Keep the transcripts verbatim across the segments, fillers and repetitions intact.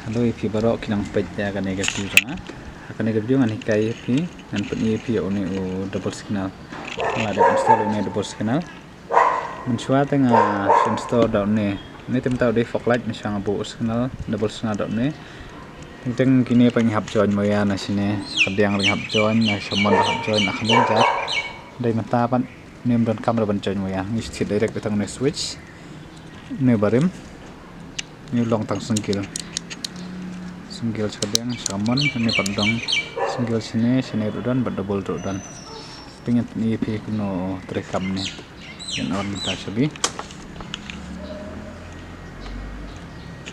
Hello ïa phi baroh ki nongpeit ïa kane ka video jong nga. Ha kane ka video ngan hikai ïa phi, ngan pyni ïa phi ïa une u double signal. Nga la dep install une u double signal. Mynshuwa te nga shu install da une. Une te mynta u dei fog light, mynshuwa nga buh signal, double signal da une. Teng teng kine pat ngi hap join mo ïa, na shane sha kadiang ruh ngi hap join, na sha mon ruh hap join, na khyndiat. Dei mynta pat une ym donkam ruh ban join mo ïa, ngi shu thied direct da tang une switch. Une barim. Une long tang single. Single sha kadiang, sha mon, une pat dang single shane, shane ruh don, bad double ruh don. Te ngan pyni ïa phi kumno trei kam ne. Ngan on mynta shabi.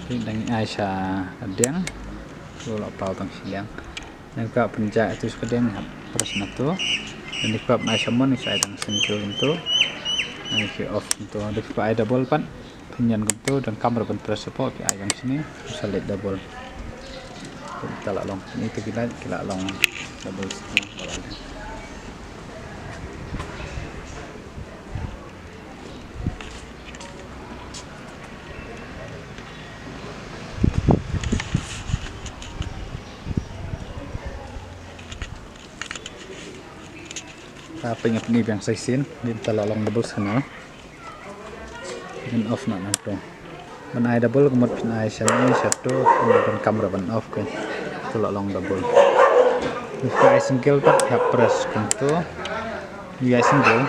Te dang ai sha kadiang. Ruh la paw tang shiliang. Ngan kwah pynjah ïa tu sha kadiang, hap press na tu. Ngan kwah ai sha mon, ngan ai tang single kumtu. Ngan off kumtu. Ngan kwah ai double pat. Pynïaid kumtu, donkam ruh ban press hapoh, phi ai tang shane, select double. Te la long, ïa tu ki light, ki la long double. Te pynïaid biang sa shisien, dei te la long double signal. Ngan off noh nangtu. Ban ai double ka mut phin ai shane, shatu, ngan donkam ruh ban off, ke. Tu la long double. Ngan ai single pat, hap press kumtu. Ngan ai single.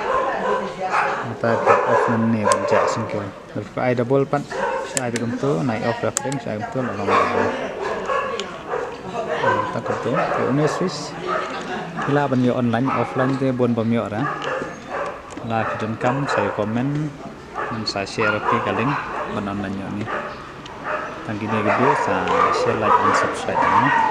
Mynta hap off nangne ban jah single. Ngan ai double pat, shu ai kumtu, ngan off ïa kane, shu ai kumtu, la long double. Mynta kumtu, ïa une switch. Phi lah ban ïoh online, offline te bun bym ïoh ra. Lada phi donkam sa ïa comment, ngan sa share ïa phi ka link ban online ïoh ne. Tang kine ki video, sa share, like and subscribe ne.